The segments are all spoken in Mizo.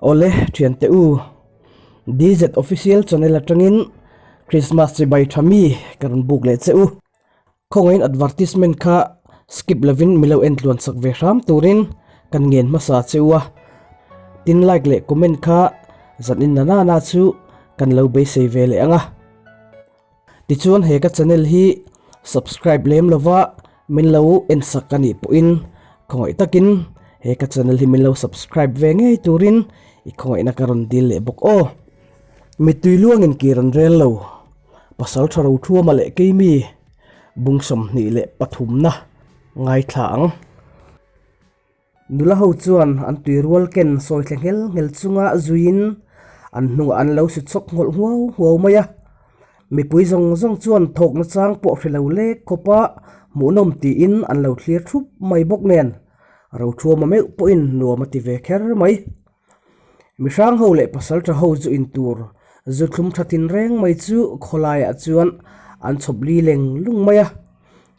Awle thiante u, DZ Official Channel atangin Christmas chibai tha mi ka rawn buk leh che u. Khawngaihin advertisement kha skip lovin milo en tluan sak ve hram turin kan ngen hmasa che u a. Tin like leh comment kha zan in na na na chu kan lo beisei ve leh ang a. Tichuan he ka channel hi subscribe lem lova min lo en sak a nih pawhin khawngaih takin he ka channel hi min lo subscribe ve ngei turin i khawngaihna ka rawn dil leh bawk aw. Mittui luangin kir an rel lo. Pasal tha ro thuama leh keimi bung 23 na ngaithla ang. Nula ho chuan an tui rual ken sawi thle nghel nghel chunga zuiin an hnungah an lo si chawk nghawlh huau huau mai a. Mipui zawng zawng chuan thawkna chang pawh hre lo lek khawpa hmuhnawm tiin an lo thlir thup mai bawk nen Rothuama meuh pawhin nuam a ti ve kher mai. Mihrang ho leh pasal tha ho chu intur zu thlum tha tin reng mai chu khawlaiah chuan an chhawp li leng lung mai a.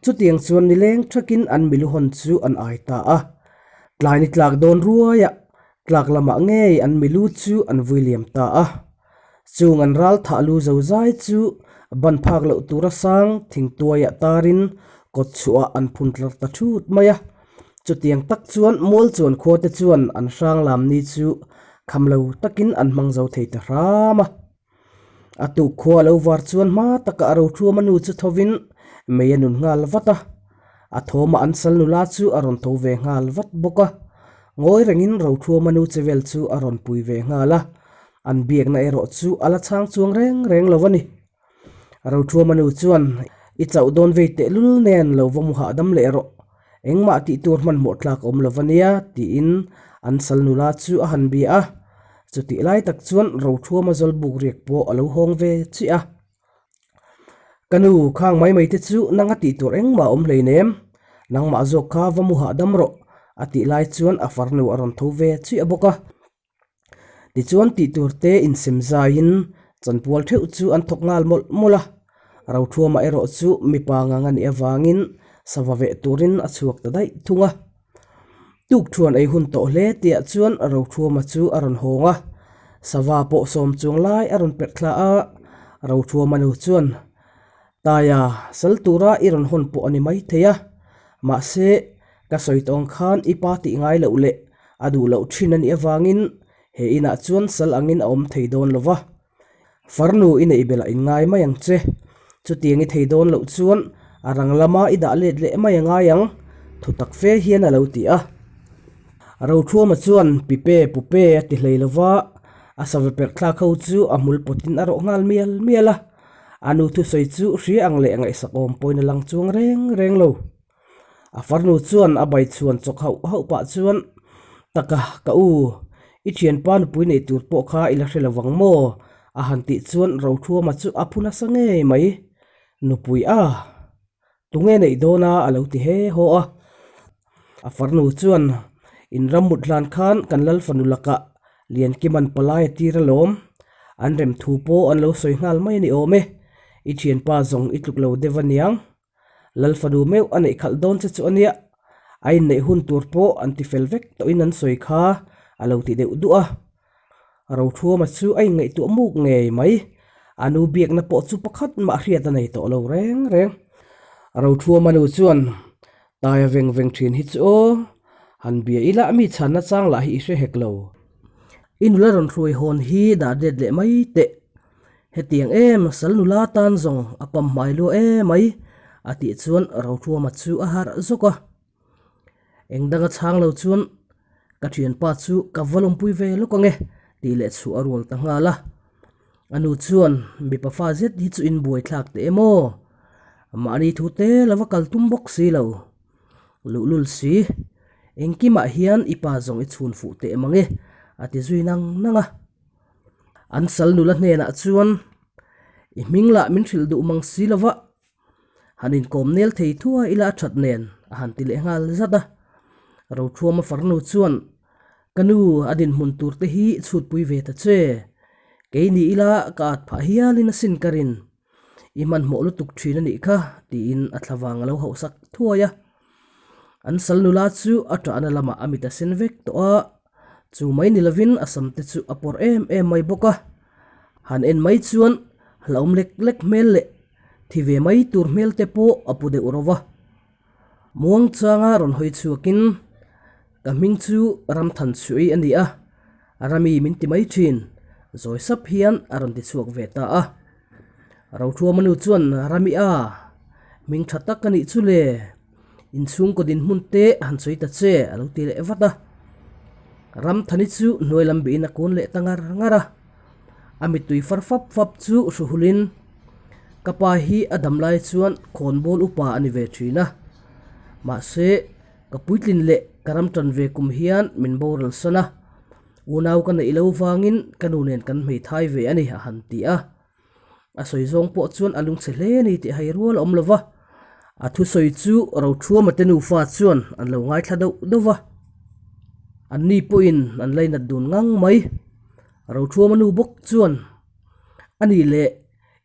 Chutiang chuan nileng thakin an milu hawn chu an ai ta a. Tlai ni tlak dawn ruaiah tlak lamah ngei an milu chu an vui liam ta a. Chung an ral thah lu zo zai chu ban phak loh tura sang thingtuaiah tarin kawt chhuahah an phun tlar ta thut mai a. Chutiang tak chuan mual chuan khuate chuan an hrang lam ni chu kham lo takin an hmang zo thei ta hram a. A tuk khua lo var chuan hma taka a rothuama nu chu thovin mei a nun nghal vat a. A thawma an sal nula chu a rawn tho ve nghal vat bawk a. Ngawi rengin rothuama nu che vel chu a rawn pui ve nghal a. An biakna erawh chu a la chhang chuang reng reng lo a ni. Rothuama nu chuan, I chauh dawn vei tehlul nen lo va mu hahdam leh rawh. Engmah tih tur hmanhmawh tlak awm lo va nia, tiin an sal nula chu a han bia a. Chutih lai tak chuan Rothuama zawlbuk riak pawh a lo hawng ve chiah a. Ka nu, khang mai mai te chu nanga tih tur engmah awm hleinem. Nangmah zawk kha va mu hahdam rawh, a tih lai chuan a farnu a rawn tho ve chiah bawk a. Tichuan tih tur te insem zaiin chanpual theuh chu an thawk nghal mawlh mawlh a, Rothuama erawh chu mipa ngang a nih avangin sava veh turin a chhuak ta daih thung a. Tukthuan ei hun tawh hle tihah chuan Rothuama chu a rawn hawng a, sava pawh sawm chuang lai a rawn perh thla a, Rothuama nu chuan, Taia, sal tura i rawn hawn pawh a ni maithei a, mahse, Ka sawi tawng khan i pa tih ngai loh leh a duh loh thin a nih avangin he inah chuan sal angin a awm thei dawn lo va. Farnu i neih belh a inngai mai ang che. Chutiang i thei dawn loh chuan a rang lama i dah let leh mai a ngai ang, thu tak fe hian a lo ti a. Rothuama chuan Pipe, Pupe a ti hlei lo va, a sava perh thlak ho chu a hmul pawtin a rawh nghal mial mial a. A nu thusawi chu hria ang leh ngaihsak awm pawhin a lang chuang reng reng lo. A farnu chuan a bai chhuan chawk hauh hauh pah chuan, Taka, ka u, i thianpa nupui neih tur pawh kha i la hre lo vang maw? a han tih chuan Rothuama chu a phu nasa ngei mai. Nupui a, tunge neih dawn a? a lo ti he haw a. A farnu chuan, In ram mut hlan khan kan lal fanu lakah Liankiman palai a tir alawm. An rem thu pawh an lo sawi nghal mai a ni awm e. I thianpa zawng i tluk lo deuh aniang. Lal fanu meuh a neih khalh dawn che chu a nia, a inneih hun tur pawh an ti fel vek tawhin an sawi kha a lo ti deuh duh a. Rothuama chu a inngaihtuah muk ngei mai, a nu biakna pawh chu pakhat mah hriat a nei tawh lo reng reng. Rothuama nu chuan, Taia veng veng thin hi chu aw, han bia ila mi chhanna chang lah hi i hre hek lo. I nula rawn hruai hawn hi dah det leh mai teh. Hetiang em sal nula tan zawng a pam hmai lua emai a tih chuan Rothuama chu a harh zawk a. Eng danga chhang lo chuan ka thianpa chu ka va lawmpui ve lawk ange tih leh chhuah a rual ta nghal a. A nu chuan mipa fa zet hi chu in buai thlak teh em aw? Mahni thu te lo va kal tum bawk si lo. Luhlul si, engkimah hian i pa zawng i chhun fuh teh mang e a ti zui nang nang a. An sal nula hnenah chuan, I hming lah min hrilh duh mang si lova, han inkawm nel thei thuai ila a that nen, a han ti leh nghal zat a. Rothuama farnu chuan, Ka nu, a dinhmun tur te hi chhutpui ve ta che. Kei ni ila ka at phah hialin a sin ka rin. I hmanhmawh lutuk thin a nih kha, tiin a thlavang a lo hauhsak thuai a. An sal nula chu a tahna lamah a mit a sen vek tawh a. Chu mai ni lovin a sam te chu a pawrh em em mai bawk a. Han en mai chuan hlauhawm lek lek hmel leh thi ve mai tur hmel te pawh a pu deuh ro va. Muang changa rawn hawi chhuakin ka hming chu Ramthanchhuih a ni a, Rami min ti mai thin, zawi sap hian a rawn ti chhuak ve ta a. Rothuama nu chuan Rami a, hming tha tak a nih chu le, inchhungkaw dinhmun te han sawi ta che a lo ti leh vat a. Ramthani chu hnuai lam bihin a kun leh ta ngar ngar a. A mittui far fap fap chu hruhulin ka pa hi a dam lai chuan khawnbawl upa a ni ve thin a, mahse ka puitlin leh ka ram tan ve kum hian min boral san a, unau ka neih lo vangin ka nu nen kan hmeithai ve a ni a han ti a. A sawi zawng pawh chuan a lungchhe hle a ni tih hai rual a awm lo va, a thusawi chu Rothuama te nufa chuan an lo ngaithla deuh deuh va, anni pawhin an lainat dun ngang mai. Rothuama nu bawk chuan, A nih leh,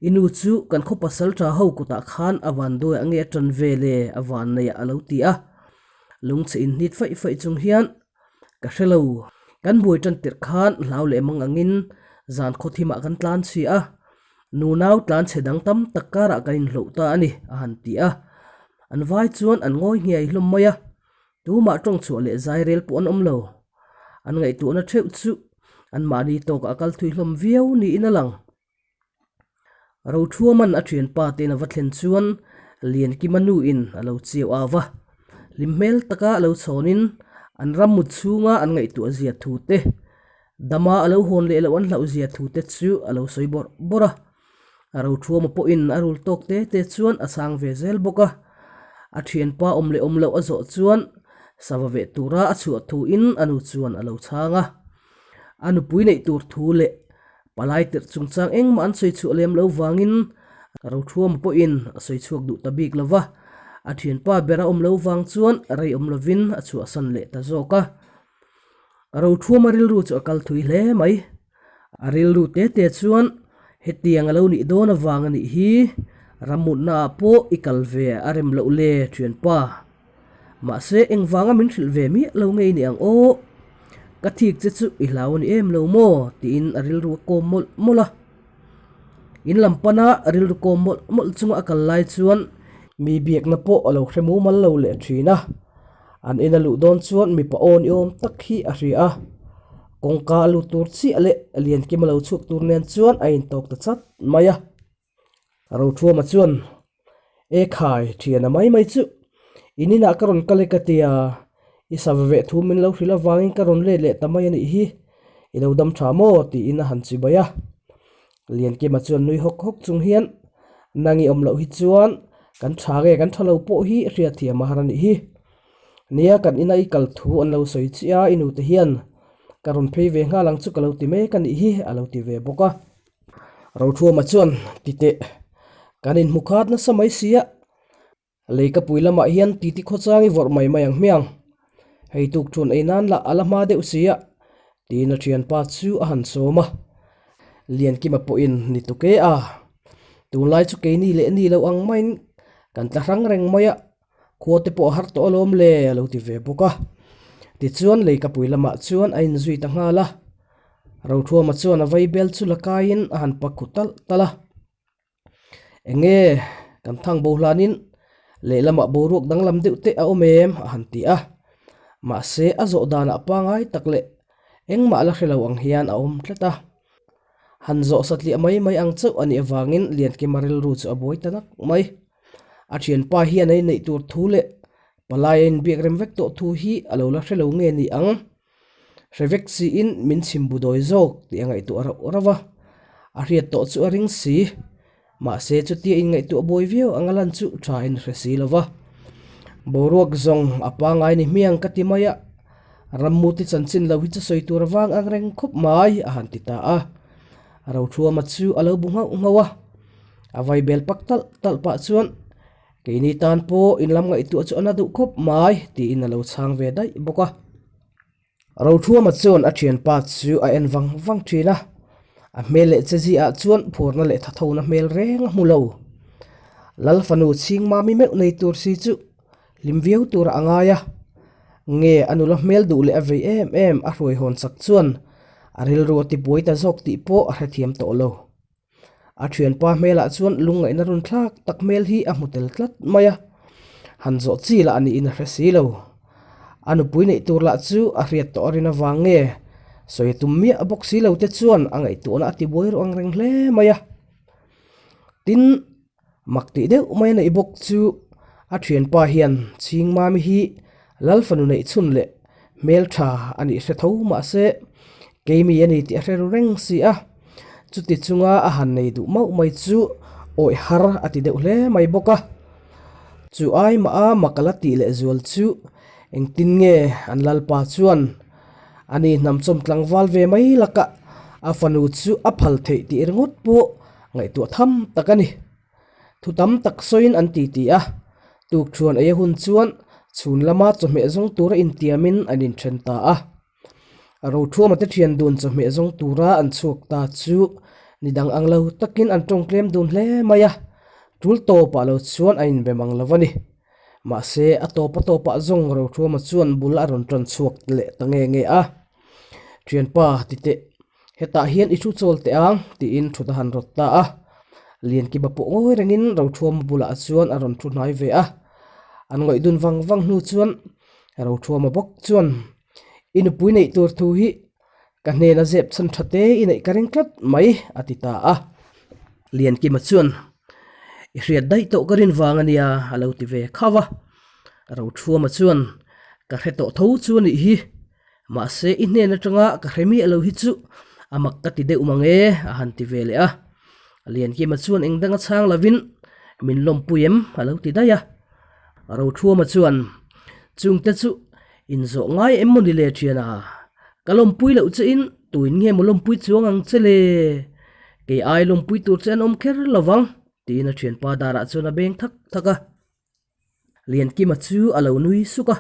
i nu chu kan khaw pasal tha ho kutah khan a van duaiah nge a tan ve le a van neiah a lo ti a, lungchhe inhnit faih faih chung hian, Ka hre lo. Kan buai tan tirh khan hlau leh mang angin zan khaw thimah kan tlan chhi a, nunau tlan chhe dang tam tak karah kan inhloh ta a ni, a han ti a. An vai chuan an ngawi nghiai hlawm mai a, tumah tawng chhuah leh zai rel pawh an awm lo. An ngaihtuahna theuh chu anmahni tawkah a kal thui hlawm viau niin a lang. Rothuaman a thianpa te'n a va thlen chuan Liankima nuin a lo chiau au va, hlim hmel taka a lo chhawnin an ram mut chhunga an ngaihtuah zia thu te, dama a lo hawn leh loh an hlauh zia thu te chu a lo sawi bawrh bawrh a. Rothuama pawhin a rul tawk te te chuan a chhang ve zel bawk a, a thianpa awm leh awm loh a zawh chuan sava veh tura a chhuah thuin a nu chuan a lo chhang a. A nupui neih tur thu leh Palai tirh chungchang engmah an sawi chhuah lem lo vangin Rothuama pawhin a sawi chhuak duh ta bik lo va, a thianpa ber a awm lo vang chuan rei awm lovin a chhuahsan leh ta zawk a. Rothuama rilru chu a kal thui hle mai. A rilru te te chuan hetiang a lo nih dawn avang a nih hi, Ramutnaah pawh i kal ve a rem loh le thianpa. Mahse, engvanga min hrilh ve miah lo ngei ni ang aw? Ka thik che chu i hlau a ni em lo maw? tiin a rilru a kawm mawlh mawlh a. In lam pana rilru kawm mawlh mawlh chunga a kal lai chuan mi biakna pawh a lo hre mumal lo leh thin a. An ina luh dawn chuan mipa aw ni awm tak hi a hria a. Kawngka a lut tur chiah leh Liankima lo chhuak tur nen chuan a intawk ta chat mai a. Rothuama chuan, E khai, thiana mai mai chu, in inah ka rawn kal e ka tia, i sava veh thu min lo hrilh avangin ka rawn let leh ta mai a nih hi, i lo dam tha maw? tiin a han chi bai a. Liankima chuan nui hawk hawk chung hian, Nang i awm loh hi chuan kan tha nge kan tha lo pawh hi hriatthiam a har a nih hi. Nia, kan ina i kal thu an lo sawi chiah a, i nute hian ka rawn phei ve nghal ang chu ka lo ti mek a nih hi, a lo ti ve bawk a. Rothuama chuan, Titeh, kan inhmu khat nasa mai sia, Leikapui lamah hian titi khawchang i vawrh mai mai ang hmiang. Hei tuk thun ei nan lah a la hma deuh sia, tiin a thianpa chu a han sawm a. Liankima pawhin ni tuk e a, tunlai chu keini leh ni lo ang maiin kan tla hrang reng mai a, khua te pawh a har tawh alawm le a lo ti ve bawk a. Tichuan Leikapui lamah chuan a inzui ta nghal a. Rothuama chuan a vaibel chu la kaiin a han pak khu talh talh a. Eng nge kan thang bo hlanin lehlamah boruak danglam deuh te a awm em a han ti a. Mahse a zawh danah pangai tak leh engmah la hre lo ang hian a awm tlat a. Han zawh satliah mai mai ang chauh a nih avangin Liankima rilru chu a buai ta nak mai. A thianpa hian a inneih tur thu leh palai a inbiak rem vek tawh thu hi a lo la hre lo nge ni ang. Hre vek siin min chhim bu dawi zawk tih a ngaihtuah rauh rauh a, a hriat tawh chu a ring si. Mahse chutia inngaihtuah buai viau anga lan chu tha in hre si lo va. Boruak zawng a pangai ni hmiang ka ti mai a, Rammuti chanchin lo hi chu sawi tur avang ang reng khawp mai a han ti ta a. Rothuama chu a lo bu nghauh nghauh a, a vaibel pak talh talh pah chuan Keini tan pawh in lam ngaihtuah chu a na duh khawp mai tiin a lo chhang ve daih bawk a. Rothuama chuan a thianpa chu a en vang vang thin a, a hmel leh che ziah chuan phurna leh thathona hmel reng a hmu lo. Lal fanu chhing mami meuh nei tur si chu hlim viau turah a ngai a. Nge a nula hmel duh leh a vei em em a hruai hawn chak chuan a rilru a tibuai ta zawk tih pawh a hrethiam tawh lo. A thianpa hmelah chuan lungngaihna run thlak tak hmel hi a hmu tel tlat mai a, han zawh chi lah niin a hre si lo. A nupui neih tur lah chu a hriat tawh a rin avang nge sawi a tum miah bawk si lo te chuan a ngaihtuahna a tibuai ruh ang reng hle mai a. Tin, Mak tih deuh mai a neih bawk chu a thianpa hian Chhingmami hi Lal fanu neih chhun leh hmeltha a nih hre tho mahse keimi a ni tih a hre ru reng si a, chuti chunga a han nei duh mauh mai chu awih har a ti deuh hle mai bawk a. Chu ai mah a mak a la tih leh zual chu engtin nge an Lalpa chuan a ni hnamchawm tlangval ve mai lakah a fanu chu a phal theih tih ringawt pawh Ngaihtuah tham tak a ni. Thu tam tak sawiin an ti ti a, tukṭhuan ei a hun chuan chhun lama chawhmeh zawng tura intiamin an inṭhen ta a. Rothuama te ṭhian dun chawhmeh zawng tura an chhuak ta chu ni dang ang lo takin an ṭawngtlem dun hle mai a, ṭul tawpah lo chuan a inbe mang lo a ni. Mahse, a tawp a tawpah zawng Rothuama chuan bul a rawn ṭan chhuak leh ta nge nge a. Ṭhianpa ti teh. Hetah hian i thu chawl teh ang, tiin thut a han rawt ta a. Liankiba pawh ngawi rengin Rothuama bulah chuan a rawn thu hnai ve a. An ngawih dun vang vang hnu chuan Rothuama bawk chuan, I nupui neih tur thu hi ka hnena zep chhan tha te i neih ka ring tlat mai, a ti ta a. Liankima chuan, I hriat daih tawh ka rin vang a nia, a lo ti ve khauh a. Rothuama chuan, Ka hre tawh tho chu a nih hi. Mahse, i hnen atanga ka hre miah lo hi chu a mak ka ti deuh mang e, a han ti ve leh a. Liankima chuan eng danga chhang lovin, Min lawmpui em? a lo ti daih a. Rothuama chuan, Chungte chu inzawh ngai em maw ni le thiana? Ka lawmpui loh che in tuin nge maw lawmpui chuang ang che le? Kei ai lawmpui tur che an awm kher lo vang, tiin a thianpa darah chuan a beng thak thak a. Liankima chu a lo nui suk a,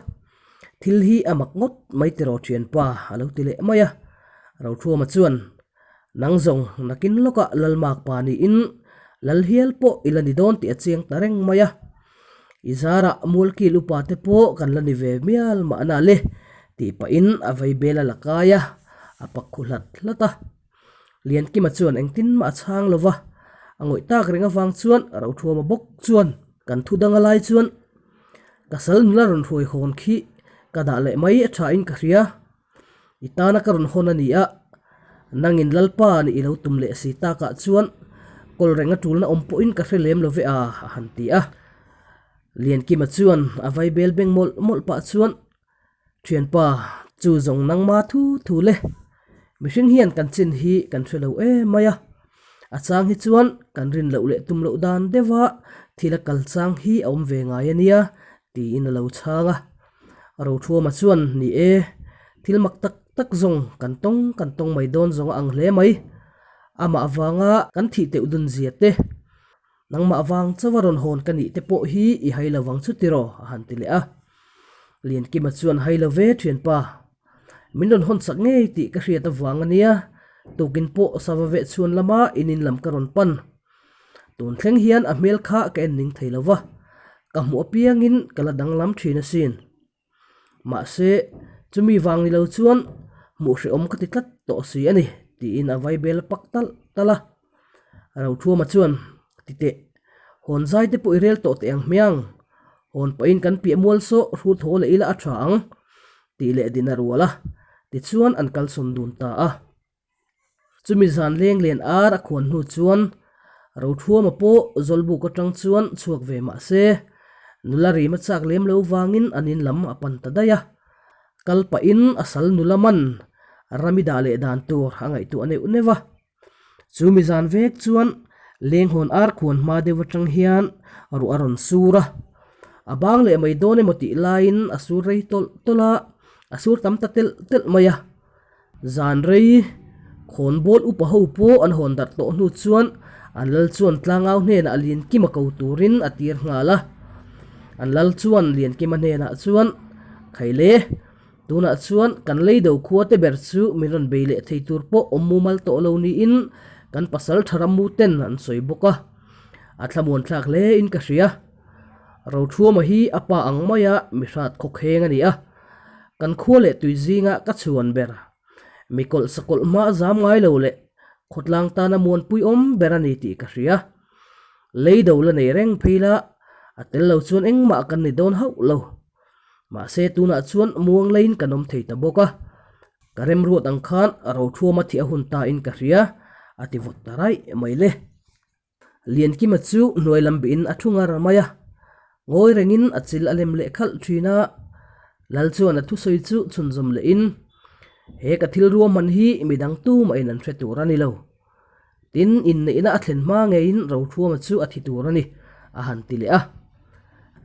Thil hi a mak ngawt mai tiraw thianpa a lo ti leh mai a. Rothuama chuan, Nang zawng nakin lawkah Lalmak pa niin Lal hial pawh i la ni dawn tih a chiang ta reng mai a. I zarah Mualkil upa te pawh kan la ni ve mial mahna le tih pahin a vaibel a la kai a, a pak khu hlat hlat a. Liankima chuan engtin mah a chhang lo va, a ngawih tak reng avang chuan Rothuama bawk chuan kan thu dang a lai chuan ka sal nula rawn hruai hawn khi ka dah leh mai a tha in ka hria, i tana ka rawn hawn a ni a, nangin Lalpa nih i lo tum leh si takah chuan kawl reng a tulna awm pawhin ka hre lem lo ve a, a han ti a. Liankima chuan a vaibel beng mawlh mawlh pah chuan Thianpa, chu zawng nangma thu thu le. Mihring hian kan chin hi kan hre lo em mai a. A chang hi chuan kan rin loh leh tum loh dan deuha thil a kal chang hi a awm ve ngai a nia, tiin a lo chhang a. Rothuama chuan, Ni e, thil mak tak tak zawng kan tawng kan tawng mai dawn zawng a ang hle mai. Amah avanga kan thih teuh dun zia te. Nangmah vang chauha rawn hawn ka nih te pawh hi i hai lo vang chu tiraw? a han ti leh a. Liankima chuan hai lo ve thianpa. Min rawn hawn chak ngei tih ka hriat avang a nia, tukin pawh sava veh chhuan lama in in lam ka rawn pan. Tun thleng hian a hmel kha ka en ning thei lo va, ka hmuh apiangin ka la danglam thin asin. Mahse, chumi vang ni lo chuan hmuh hrehawm ka ti tlat tawh si a ni, tiin a vaibel pak talh talh a. Rothuama chuan, Ti teh, hawn zai te pawh i rel tawh teh ang hmiang. Hawn pahin kan piah mual saw hrut haw leh ila a tha ang, tih leh din a rual a. Tichuan an kalsawn dun ta a. Chumi zan leng len ar a khuan hnu chuan Rothuama pawh Zawlbuk atang chuan chhuak ve mah se, nula rim a chak lem lo vangin an in lam a pan ta daih a. Kal pahin a sal nula man rami dah leh dan tur a ngaihtuah neuh neuh a. Chumi zan vek chuan lenghawn ar khuan hma deuh atang hian ruah a rawn sur a. A bang leh mai dawn emaw tih laiin a sur rei tawlh tawlh a, a sur tam ta telh telh mai a. Zan rei, khawnbawl upa ho pawh an hawn darh tawh hnu chuan an lal chuan tlangau hnenah Liankima ko turin a tir nghal a. An lal chuan Liankima hnenah chuan, Khaile, tunah chuan kan leido khua te ber chu min rawn bei leh thei tur pawh awm mumal tawh lo niin kan pasal tha rammu ten an sawi bawk a. A thlamuan thlak hle in ka hria. Rothuama hi a pa ang maia mi hrat khawkheng a ni a. Kan khua leh tui zinga ka chhuan ber. Mi kawlh sakawlh hma a zam ngai lo leh khawtlang tana muanpui awm ber a ni tih ka hria. Lei do la nei reng phei la, a tel lo chuan engmah kan ni dawn hauh lo. Mahse tunah chuan muang leiin kan awm thei ta bawk a. Ka remruat ang khan Rothuama thih a hun ta in ka hria, a ti vawt ta raih mai le. Liankima chu hnuai lam bihin a thu ngar mai a, ngawi rengin a chil a lem leh khalh thin a. Lal chuan a thusawi chu chhunzawm lehin, He ka thil ruahman hi midang tumahin an hre tur a ni lo. Tin, inneihna a thlen hma ngeiin Rothuama chu a thi tur a ni, a han ti leh a.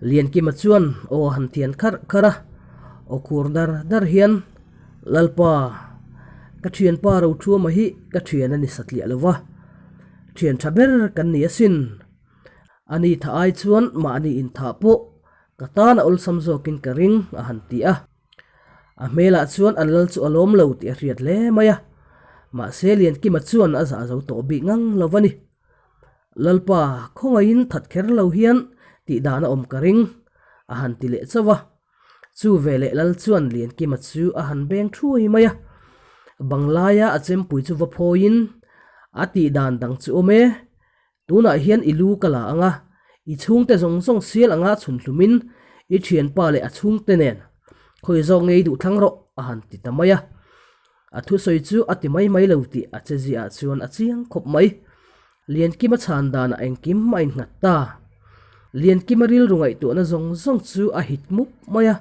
Liankima chuan aw a han thian kharh kharh a, aw khur dar dar hian, Lalpa, ka thianpa Rothuama hi ka thian a ni satliah lo va, thian tha ber kan ni asin. Ani tha ai chuan mahni inthah pawh ka tan a awlsam zawkin ka ring, a han ti a. A hmelah chuan an lal chu a lawm lo tih a hriat hle mai a, mahse Liankima chuan a zah zo tawh bik ngang lo a ni. Lalpa, khawngaihin that kher lo hian tih dan a awm ka ring, a han ti leh chauh a. Chu veleh lal chuan Liankima chu a han beng thuai mai a, banglaia a chempui chu va phawiin a tih dan dang chu awm e, Tunah hian i lu ka la ang a, i chhungte zawng zawng sial anga chhun hlumin i thianpa leh a chhungte nen khawi zawk ngei duh thlang rawh a han ti ta mai a. A thusawi chu a ti mai mai lo tih a che ziah chuan a chiang khawp mai. Liankima chhan danah engkim a innghat ta. Liankima rilru ngaihtuahna zawng zawng chu a hit mup mai a.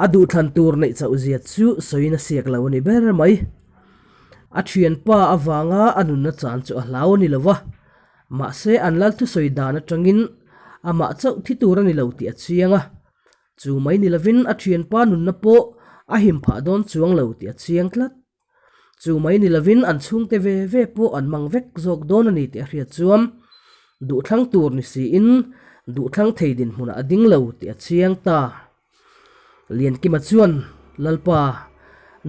A duhthlan tur neih chauh zia chu sawiin a siak lo a ni ber mai. A thianpa avanga a nunna chan chu a hlau a ni lo va, mahse an lal thusawi dan atangin amah chauh thi tur a ni lo tih a chiang a. Chu mai ni lovin a thianpa nunna pawh a him phah dawn chuang lo tih a chiang tlat. Chu mai ni lovin an chhungte ve ve pawh an mang vek zawk dawn a ni tih a hriat chuan duhthlang tur ni siin duhthlang thei dinhmunah a ding lo tih a chiang ta. Liankima chuan, Lalpa,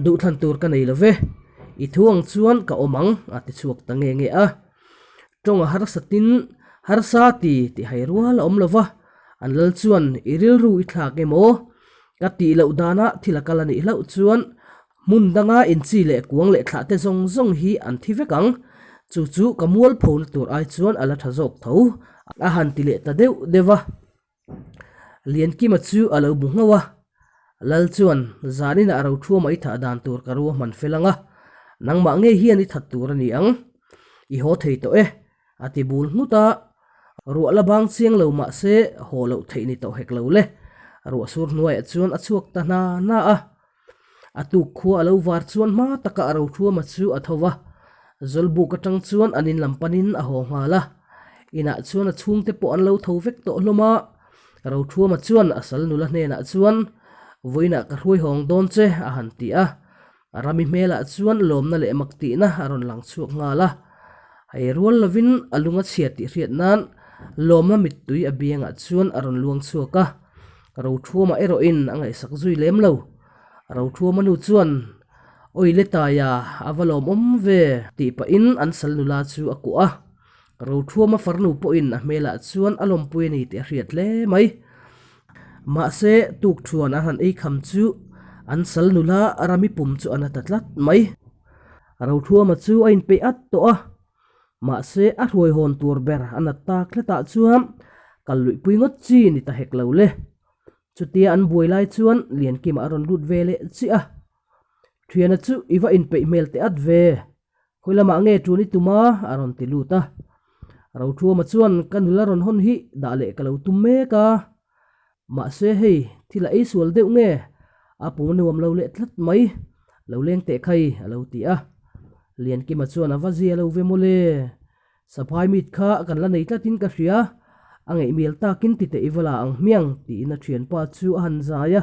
duhthlan tur ka nei lo ve, i thu ang chuan ka awm ang, a ti chhuak ta nge nge a. Tawng a harsatin harsa ti tih hai rual a awm lo va, an lal chuan i rilru i thlak emaw ka tih loh danah thil a kal a nih hlauh chuan Hmun danga inchi leh kuang leh thlah te zawng zawng hi an thi vek ang. Chu chu ka mualpho na tur ai chuan a la tha zawk tho. A han ti leh ta deuh deuh a. Liankima chu a lo bu nghauh a. Lal chuan, Zaninah a rothuama i thah dan tur ka ruahman fel ang a. Nangmah ngei hian i that tur a ni ang. I haw thei tawh e. A ti bul nghut a. Ruah la bang chiang lo mah se haw loh theih ni tawh hek lo le. Ruah sur hnuaiah chuan a chhuak ta hna hna a. A tuk khua a lo var chuan hma taka a rothuama chu a tho va, Zawlbuk atang chuan an in lam panin a haw nghal a. Inah chuan a chhungte pawh an lo tho vek tawh hlawm a, Rothuama chuan a sal nula hnenah chuan, Vawiinah ka hruai hawng dawn che, a han ti a. Rami hmelah chuan lawmna leh mak tihna a rawn lang chhuak nghal a. Hei rual lovin a lung a chhia tih hriat nan lawmna mittui a biangah chuan a rawn luang chhuak a. Rothuama erawhin a ngaihsak zui lem lo. Rothuama nu chuan, Awi le Taia, a va lawmawm ve, tih pahin an sal nula chu a kuah a. Rothuama farnu pawhin a hmelah chuan a lawmpui a ni tih a hriat hle mai. Mahse, tukthuan an han ei kham chu an sal nula Rami pum chu a na ta tlat mai. Rothuama chu a inpeih at tawh a. Mahse, a hruai hawn tur ber a nat tak hletah chuan kal luihpui ngawt chi ni ta hek lo le. Chutia an buai lai chuan Liankima a rawn lut ve leh chiah a. Thiana chu i va inpeih hmel teh at ve, khawi lamah nge tun i tum a? a rawn ti lut a. Rothuama chuan ka nula rawn hawn hi dah leh ka lo tum mek a. Mahse hei, thil a ei sual deuh nge? A pum a nuam lo leh tlat mai. Lo leng teh khai, a lo ti a. Liankima chuan a va zia lo ve mawle. Saphai mit kha kan la nei tlatin ka hria, a ngeih mial takin ti teh i va la ang hmiang, tiin a thianpa chu a han zai a.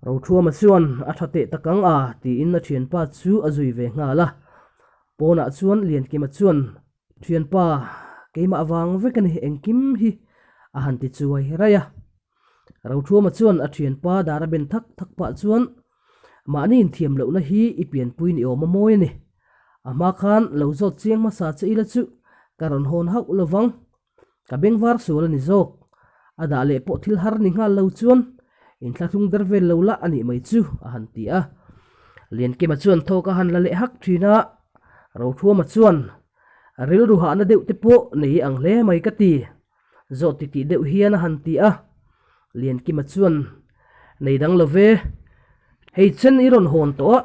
Rothuama chuan a tha teh tak ang a, tiin a thianpa chu a zui ve nghal a. Pawnah chuan Liankima chuan Thianpa, keimah vang vek a ni engkim hi, a han ti chuai raih a. Rothuama chuan a thianpa dar a ben thak thak pah chuan, Mahni inthiam lohna hi i pianpui ni awm a mawi a ni. A hma khan lo zawt chiang hmasa che ila chu ka rawn hawn hauh lo vang. Ka bengvar sual a ni zawk. A dah leh pawh thil har ni nghal lo chuan. Inthlahrung der vel lo la a nih mai chu, a han ti a. Liankima chuan thawk a han la leh hak thin a, Rothuama chuan, Rilru hahna deuh te pawh nei ang hle mai ka ti, zawh titih deuh hian a han ti a. Liankima chuan, Nei dang lo ve, hei chen i rawn hawn tawh a,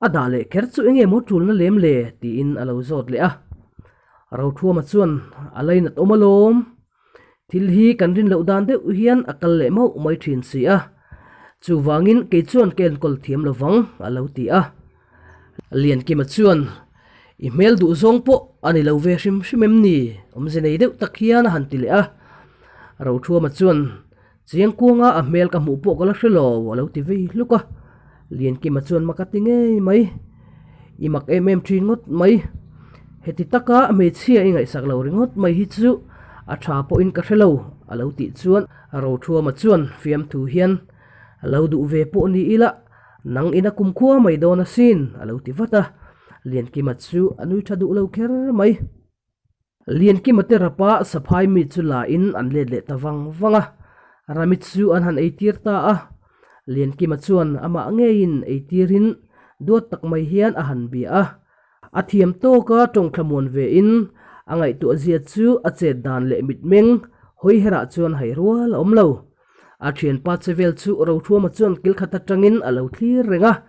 A dah leh kher chu enge maw tulna lem le? tiin a lo zawt leh a. Rothuama chuan a lainat awm alawm. Thil hi kan rin loh dan deuh hian a kal leh mauh mai thin si a. Chuvangin kei chuan ka enkawl thiam lo vang a lo ti a. Liankima chuan I hmel duh zawng pawh a ni lo ve hrim hrim em ni? Awmze nei deuh tak hian a han ti leh a. Rothuama chuan Chiangkuanga a hmel ka hmuh pawh ka la hre lo, a lo ti vei hluk a. Liankima chuan mak a ti ngei mai. I mak em em thin ngawt mai. Heti taka hmeichhia i ngaihsak lo ringawt mai hi chu a tha pawhin ka hre lo, a lo tih chuan Rothuama chuan fiamthu hian a lo duh ve pawh ni ila nang ina kumkhua mai dawn asin, a lo ti vat a. Liankima chu a nui tha duh lo kher mai. Liankima te rapa saphai mi chu la in an let leh ta vang vang a, Rami chu an han eitir ta a. Liankima chuan amah ngeiin eitirin duat tak mai hian a han bia a. A thiam tawka tawng thlamuan ve in a ngaihtuah zia chu a chet dan leh mitmeng hawi herah chuan hai rual a awm lo. A thianpa che vel chu Rothuama chuan kilkhat atangin a lo thlir reng a,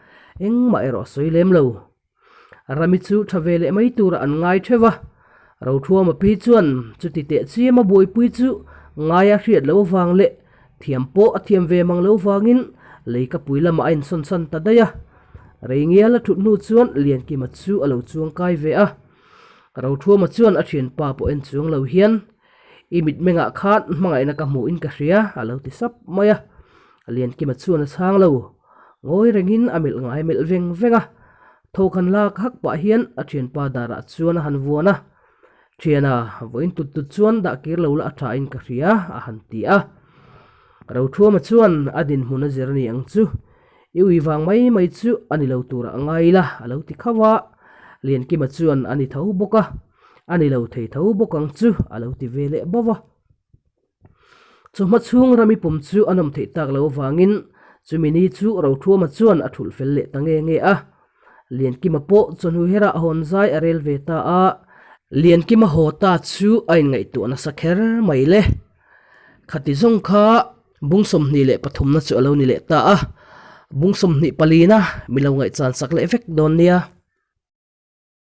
engmah erawh a sawi lem lo. Rami chu tha ve leh mai tura an ngai theuh a, Rothuama pi chuan chuti teh chiama buaipui chu ngaia hriat loh avang leh thiam pawh a thiam ve mang lo vangin leikapui lamah a insawnsan ta daih a. Rei ngial a thut hnu chuan Liankima chu a lo chuang kai ve a. Rothuama chuan a thianpa pawh en chuang lo hian, I mitmengah khan hmangaihna ka hmuhin ka hria, a lo ti sap mai a. Liankima chuan a chhang lo. Ngawi rengin a melh ngai melh veng veng a. Thawk han lak hak pah hian a thianpa darah chuan a han vuan a. Thiana, vawiin tut tut chuan dah kir lo la a thain ka hria, a han ti a. Rothuama chuan a dinhmun a zir a ni ang chu. I ui vang mai mai chu a ni lo turah a ngai ila, a lo ti khauh a. Liankima chuan a ni tho bawk a. A ni lo thei tho bawk ang chu, a lo ti ve leh bauh a. Chawhma chhung rami pum chu a nawm theih tak lo avangin chumi ni chu Rothuama chuan a thulh fel leh ta nge nge a. Liankima pawh chawhnu herah hawn zai a rel ve ta a. Liankima haw ta chu a inngaihtuah nasa kher mai le. Khati zawng kha bung 23na chu a lo ni leh ta a. Bung 24na mi lo ngaihchan sak leh vek dawn nia.